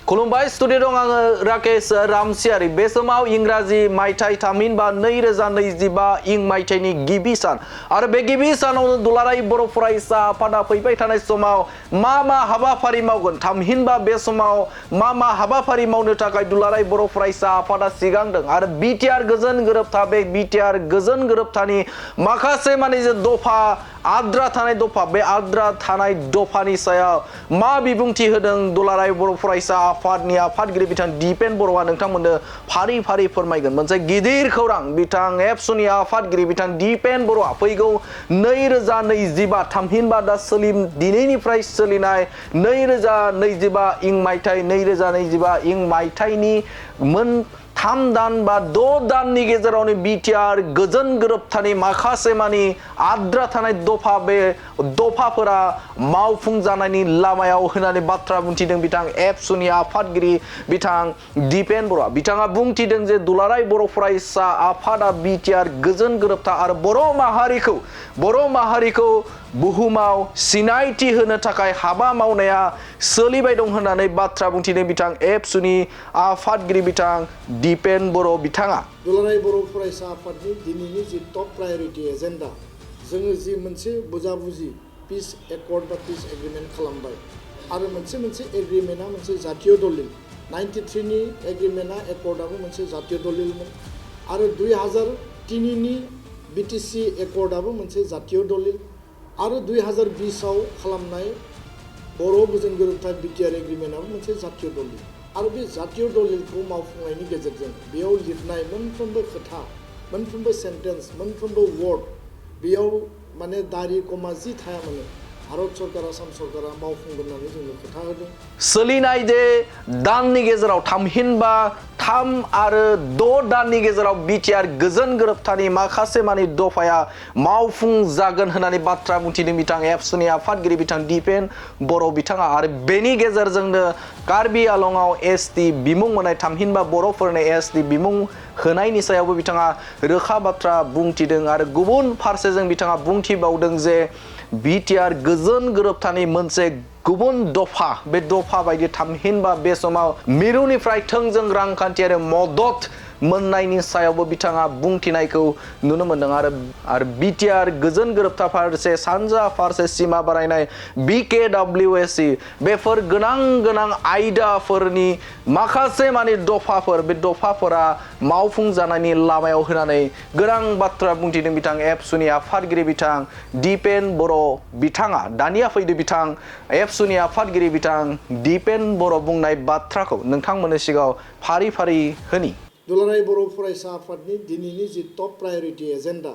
खुलुमबाय स्टुडिअ दं आङो राकेश रामसियारि बे समाव इंराजि मायथाइ थामहिनबा 2025 इं मायथाइनि गिबि सान आरो बे गिबि सानावनो दुलाराय बर' फरायसा आफादा फैबाय थानाय समाव मा हाबाफारि मावगोन थामहिनबा बे समाव मा हाबाफारि मावनो थाखाय दुलाराय बर' फरायसा आफादा सिगांदों आरो बिटिआर गोजोन गोरोबथा बे बिटिआर गोजोन गोरोबथानि माखासे माने जे दफा आद्रा थानाय दफा बे आद्रा थानाय दफानि सायाव मा बिबुंथि होदों दुलाराय बर' फरायसा आफादनि आफादगिरि बिथां दिपेन बर'आ नोंथांमोननो फारि फारि फोरमायगोन मोनसे गिदिर खौरां बिथां एबसुनि आफादगिरि बिथां दिपेन बर'आ फैगौ 2025 थामहिनबा दा दिनैनिफ्राय सोलिनाय 2025 इं मायथाइ 2025 इं मायथाइनि मोन 3 दान बा 6 दाननि गेजेरावनो बिटिआर गोजोन गोरोबथानि माखासे मानि आद्रा थानाय दफा बे दफाफोरा मावफुं जानायनि लामायाव होनानै बाथ्रा बुंथिदों बिथां एबसुनि आफादगिरि बिथां दिपेन बर'आ बिथाङा बुंथिदों जे दुलाराय बर' फरायसा आफादा बिटिआर गोजोन गोरोबथा आरो बर' माहारिखौ बुहुमाव सिनायथि होनो थाखाय हाबा मावनाया सोलिबाय दं होननानै बाथ्रा बुंथिदों बिथां एबसुनि आफादगिरि बिथां दिपेन बर' बिथाङा दुलाराय बर' फरायसा आफादनि दिनैनि जि टप प्रायोरिटी एजेन्डा जोङो जि मोनसे बुजाबुजि पिस एकर्ड बा पिस एग्रिमेन्ट खालामबाय आरो मोनसे एग्रिमेन्टआ मोनसे जातीय दलिल 93 नि एग्रिमेन्टआ एकर्डआबो मोनसे जातीय दलिलमोन आरो 2003 नि बिटिसि एकर्डआबो मोनसे जातीय दलिल आरो 2020 आव खालामनाय बर' गोजोन गोरोबथा बिटिआर एग्रिमेन्टआबो मोनसे जातीय दलिल आरो बे जातीय दलिलखौ मावफुंनायनि गेजेरजों बेयाव लिरनाय मोनफ्रोमबो खोथा मोनफ्रोमबो सेन्टेन्स मोनफ्रोमबो वर्ड बेयाव माने दारि कमा जि थाया मानो भारत सरकार आसाम सरकारा मावफुंगोन होननानै जोंनो खोथा होदों सोलिनाय जे दाननि गेजेराव थामहिनबा 3 आरो 6 दाननि गेजेराव बिटिआर गोजोन गोरोबथानि माखासे मानि दफाया मावफुं जागोन होननानै बाथ्रा बुंथिदों बिथां एबसुनि आफादगिरि बिथां दिपेन बर' बिथाङा आरो बेनि गेजेरजोंनो कार्बि आलंआव एसटि बिमुं मोननाय थामहिनबा बर'फोरनो एसटि बिमुं होनायनि सायावबो बिथाङा रोखा बाथ्रा बुंथिदों आरो गुबुन फारसेजों बिथाङा बुंथिबावदों जे बिटिआर गोजोन गोरोबथानि मोनसे गुबुन दफा बे दफा बायदि थामहिनबा बे समाव मिरुनिफ्राय थोंजों रांखान्थियारि मदद मोननायनि सायावबो बिथाङा बुंथिनायखौ नुनो मोन्दों आरो बिटिआर गोजोन गोरोबथा फारसे सानजा फारसे सिमा बारायनाय बिकेडब्लिउएसि बेफोर गोनां आयदाफोरनि माखासे मानि दफाफोर बे दफाफोरा मावफुं जानायनि लामायाव होनानै गोनां बाथ्रा बुंथिदों बिथां एबसुनि आफादगिरि बिथां दिपेन बर' बिथाङा दानिया फैदो बिथां एबसुनि आफादगिरि बिथां दिपेन बर' बुंनाय बाथ्राखौ नोंथांमोननि सिगाङाव फारि फारि होनि दुलाराय बर' फरायसा आफादनि दिनैनि जि टप प्रायोरिटी एजेन्डा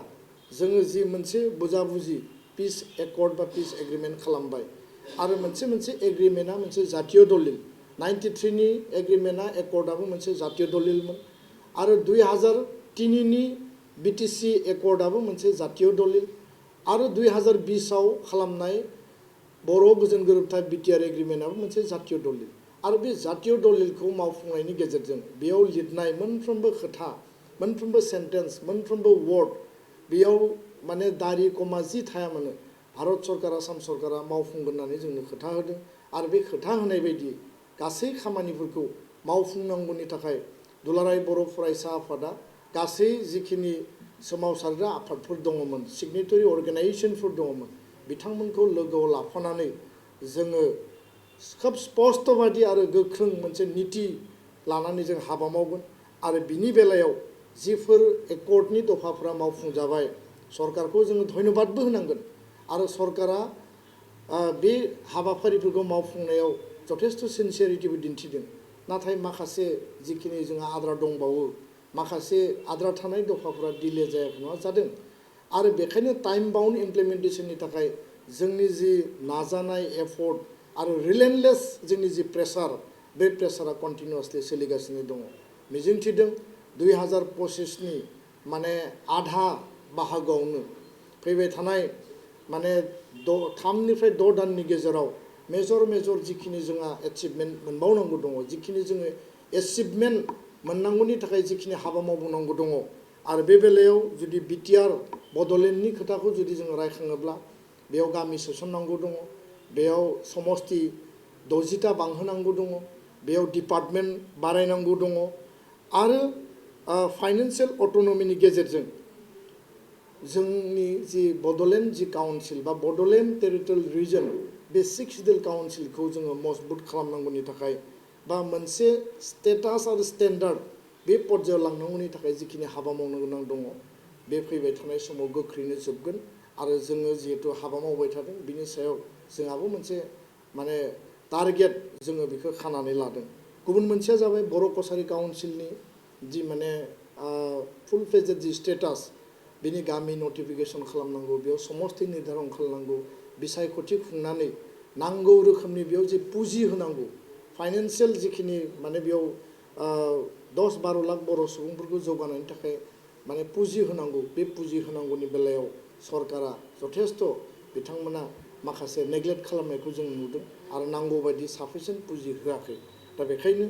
जोङो जि मोनसे बुजाबुजि पिस एकर्ड बा पिस एग्रिमेन्ट खालामबाय आरो मोनसे एग्रिमेन्टआ मोनसे जातीय दलिल 93 नि एग्रिमेन्टआ एकर्डआबो मोनसे जातीय दलिलमोन आरो 2003 नि बिटिसि एकर्डआबो मोनसे जातीय दलिल आरो 2020 आव खालामनाय बर' गोजोन गोरोबथा बिटिआर एग्रिमेन्टआबो मोनसे जातीय दलिल आरो बे जातीय दलिलखौ मावफुंनायनि गेजेरजों बेयाव लिरनाय मोनफ्रोमबो खोथा मोनफ्रोमबो सेन्टेन्स मोनफ्रोमबो वर्ड बेयाव माने दारि कमा जि थाया मानो भारत सरकार आसाम सरकारा मावफुंगोन होननानै जोंनो खोथा होदों आरो बे खोथा होनाय बायदि गासै खामानिफोरखौ मावफुंनांगौनि थाखाय दुलाराय बर' फरायसा आफादा गासै जिखिनि सोमावसारग्रा आफादफोर दङमोन सिगनेटरि अर्गेनाइजेसनफोर दङमोन बिथांमोनखौ लोगोआव लाफानानै जोङो खोब स्पष्टबादि आरो गोख्रों मोनसे नीति लानानै जों हाबा मावगोन आरो बिनि बेलायाव जिफोर एकर्डनि दफाफोरा मावफुंजाबाय सरकारखौ जोङो धन्यबादबो होनांगोन आरो सरकारा बे हाबाफारिफोरखौ मावफुंनायाव जथेस्थ' सिनसियारिटिबो दिन्थिदों नाथाय माखासे जिखिनि जोंहा आद्रा दंबावो माखासे आद्रा थानाय दफाफोरा डिले जायाखै नङा जादों आरो बेखायनो टाइम बाउन्ड इमप्लिमेन्टेसननि थाखाय जोंनि जि नाजानाय एफर्ट आरो रिलेन्टलेस जोंनि जि प्रेसार बे प्रेसारा कन्टिनिउसलि सोलिगासिनो दङ मिजिंथिदों 2025 नि माने आधा बाहागोआवनो फैबाय थानाय माने 3 निफ्राय 6 दाननि गेजेराव मेजर जिखिनि जोंहा एचिभमेन्ट मोनबावनांगौ दङ जिखिनि जोङो एचिभमेन्ट मोननांगौनि थाखाय जिखिनि हाबा मावबावनांगौ दङ आरो बे बेलायाव जुदि बिटिआर बड'लेण्डनि खोथाखौ जुदि जोङो रायखाङोब्ला बेयाव गामि सोसननांगौ दङ बेयाव समस्ति 60टा बांहोनांगौ दङ बेयाव डिपार्टमेन्ट बारायनांगौ दङ आरो फाइनान्सियेल अट'नमिनि गेजेरजों जोंनि जि बड'लेण्ड जि काउन्सिल बा बड'लेण्ड टेरिटरियेल रिजन बे 6 सिडिउल काउन्सिलखौ जोङो मजबुत खालामनांगौनि थाखाय बा मोनसे स्टेटास आरो स्टेन्डार्ड बे पर्यायाव लांनांगौनि थाखाय जिखिनि हाबा मावनो गोनां दङ बे फैबाय थानाय समाव गोख्रैनो जोबगोन आरो जोङो जिहेतु हाबा मावबाय थादों बिनि सायाव जोंहाबो मोनसे माने टारगेट जोङो बेखौ खानानै लादों गुबुन मोनसेया जाबाय बर' कसारी काउन्सिलनि जि माने फुल फ्लेजेड जि स्टेटास बिनि गामि नटिफिकेसन खालामनांगौ बेयाव समस्ति निर्धारन खालामनांगौ बिसायख'थि खुंनानै नांगौ रोखोमनि बेयाव जे पुजि होनांगौ फाइनान्सियेल जिखिनि माने बेयाव 10-12 लाख बर' सुबुंफोरखौ जौगानायनि थाखाय माने पुजि होनांगौ बे पुजि होनांगौनि बेलायाव सरकारा जथेस्थ' बिथांमोना माखासे नेग्लेक्ट खालामनायखौ जों नुदों आरो नांगौ बायदि साफिसियेन्ट पुजि होआखै दा बेखायनो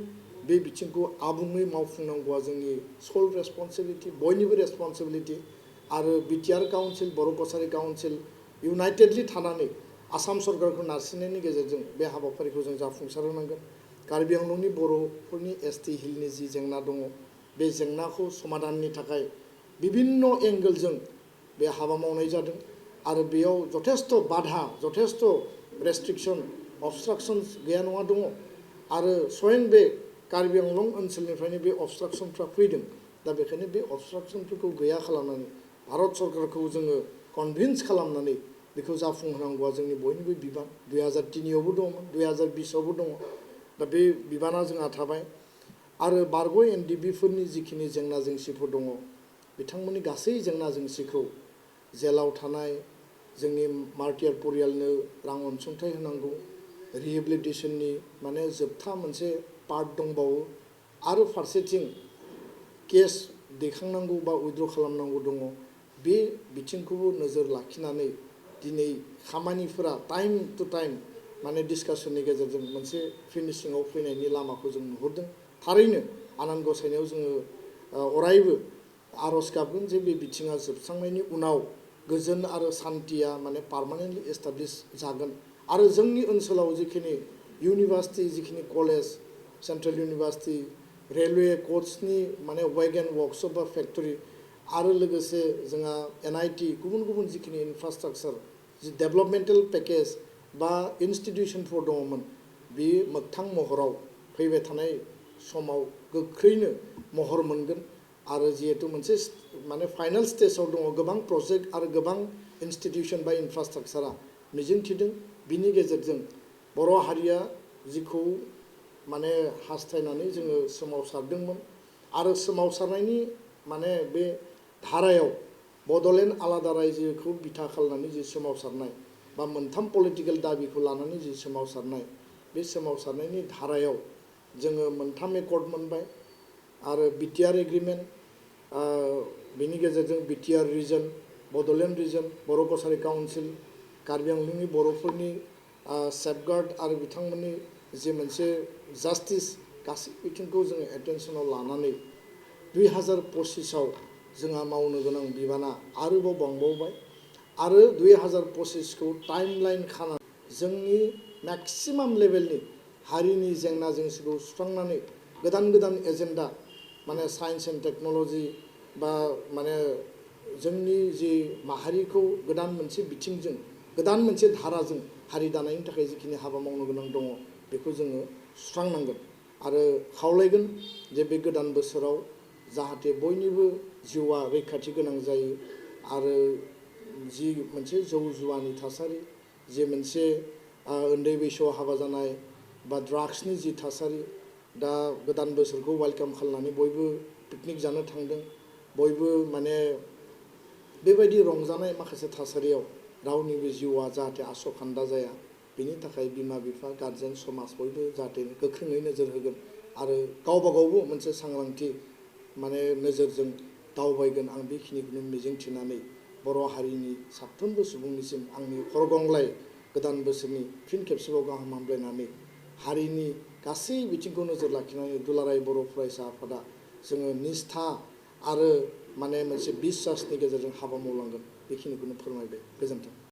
बे बिथिंखौ आबुङै मावफुंनांगौआ जोंनि सल रेसपन्सिबिलिटि बयनिबो रेसपन्सिबिलिटि आरो बिटिआर काउन्सिल बर' कसारी काउन्सिल इउनाइटेडलि थानानै आसाम सरकारखौ नारसिननायनि गेजेरजों बे हाबाफारिखौ जों जाफुंसार होनांगोन कार्बि आंलंनि बर'फोरनि एसटि हिलनि जि जेंना दङ बे जेंनाखौ समाधाननि थाखाय बिभिन्न एंगेलजों बे हाबा मावनाय जादों आरो बेयाव जथेस्थ' बाधा जथेस्थ' रेस्ट्रिक्सन अबस्ट्राक्सन्स गैया नङा दङ आरो स्वयं बे कार्बि आंलं ओनसोलनिफ्रायनो बे अबस्ट्राक्सनफ्रा फैदों दा बेखायनो बे अबस्ट्राक्सनफोरखौ गैया खालामनानै भारत सरकारखौ जोङो कनभिन्स खालामनानै बेखौ जाफुंहोनांगौआ जोंनि बयनिबो बिबान 2003आवबो दंमोन 2020आवबो दङ दा बे बिबाना जोंहा थाबाय आरो बारग' एनडिबिफोरनि जिखिनि जेंना जेंसिफोर दङ बिथांमोननि गासै जेंना जेंसिखौ जेलाव थानाय जोंनि मार्टियार परियालनो रां अनसुंथाइ होनांगौ रिहेबिलिटेसननि माने जोबथा मोनसे पार्ट दंबावो आरो फारसेथिं केस दैखांनांगौ बा उइद्र' खालामनांगौ दङ बे बिथिंखौबो नोजोर लाखिनानै दिनै खामानिफोरा टाइम टु टाइम माने डिसकासननि गेजेरजों मोनसे फिनिशिंआव फैनायनि लामाखौ जों नुहुरदों थारैनो आनान गसाइनायाव जोङो अरायबो आर'ज गाबगोन जे बे बिथिङा जोबस्रांनायनि उनाव गोजोन आरो सान्थिया माने पार्मानेन्टलि एस्टाब्लिश जागोन आरो जोंनि ओनसोलाव जिखिनि इउनिभार्सिटि जिखिनि कलेज सेन्ट्रेल इउनिभार्सिटि रेलवे कोचनि माने वेगन वर्कशप बा फेक्टरि आरो लोगोसे जोंहा NIT गुबुन गुबुन जिखिनि इनफ्रास्ट्राक्चार जि डेभेलपमेन्टेल पेकेज बा इनस्टिटिउसनफोर दङमोन बे मोगथां महराव फैबाय थानाय समाव गोख्रैनो महर मोनगोन आरो जिहेतु मोनसे माने फाइनाल स्टेजाव दङ गोबां प्रजेक्ट आरो गोबां इनस्टिटिउसन बा इनफ्रास्ट्राक्चारा मिजिंथिदों बिनि गेजेरजों बर' हारिया जिखौ माने हास्थायनानै जोङो सोमावसारदोंमोन आरो सोमावसारनायनि माने बे धारायाव बड'लेण्ड आलादा रायजोखौ बिथा खालामनानै जि सोमावसारनाय बा मोनथाम पलिटिकेल दाबिखौ लानानै जि सोमावसारनाय बे सोमावसारनायनि धारायाव जोङो मोनथाम एकर्ड मोनबाय आरो बिटिआर एग्रिमेन्ट बिनि गेजेरजों बिटिआर रिजन बड'लेण्ड रिजन बर' कसारी काउन्सिल कार्बि आंलंनि बर'फोरनि सेफगार्ड आरो बिथांमोननि जे मोनसे जास्टिस गासै बिथिंखौ जोङो एटेनसनाव लानानै 2025आव जोंहा मावनो गोनां बिबाना आरोबाव बांबावबाय आरो 2025खौ टाइमलाइन खानानै जोंनि मेक्सिमाम लेभेलनि हारिनि जेंना जेंसिखौ सुस्रांनानै गोदान गोदान एजेन्डा माने साइन्स एन्ड टेक्न'लजि बा माने जोंनि जि माहारिखौ गोदान मोनसे बिथिंजों गोदान मोनसे धाराजों हारि दानायनि थाखाय जिखिनि हाबा मावनो गोनां दङ बेखौ जोङो सुस्रांनांगोन आरो खावलायगोन जे बे गोदान बोसोराव जाहाथे बयनिबो जिउआ रैखाथि गोनां जायो आरो जि मोनसे जौ जुवानि थासारि जे मोनसे उन्दै बैसोआव हाबा जानाय बा ड्राग्सनि जि थासारि दा गोदान बोसोरखौ वेलकाम खालामनानै बयबो पिकनिक जानो थांदों बयबो माने बेबायदि रंजानाय माखासे थासारियाव रावनिबो जिउआ जाहाथे आसखान्दा जाया बेनि थाखाय बिमा बिफा गार्जेन समाज बयबो जाहाथे गोख्रोङै नोजोर होगोन आरो गावबा गावबो मोनसे सांग्रांथि माने नोजोरजों दावबायगोन आं बेखिनिखौनो मिजिंथिनानै बर' हारिनि साफ्रोमबो सुबुंनिसिम आंनि खरगंलाय गोदान बोसोरनि फिन खेबसेबाव गाहाम हामलायनानै हारिनि गासै बिथिंखौ नोजोर लाखिनानै दुलाराय बर' फरायसा आफादा जोङो निष्ठा आरो माने मोनसे बिसासनि गेजेरजों हाबा मावलांगोन बेखिनिखौनो फोरमायबाय गोजोन्थों।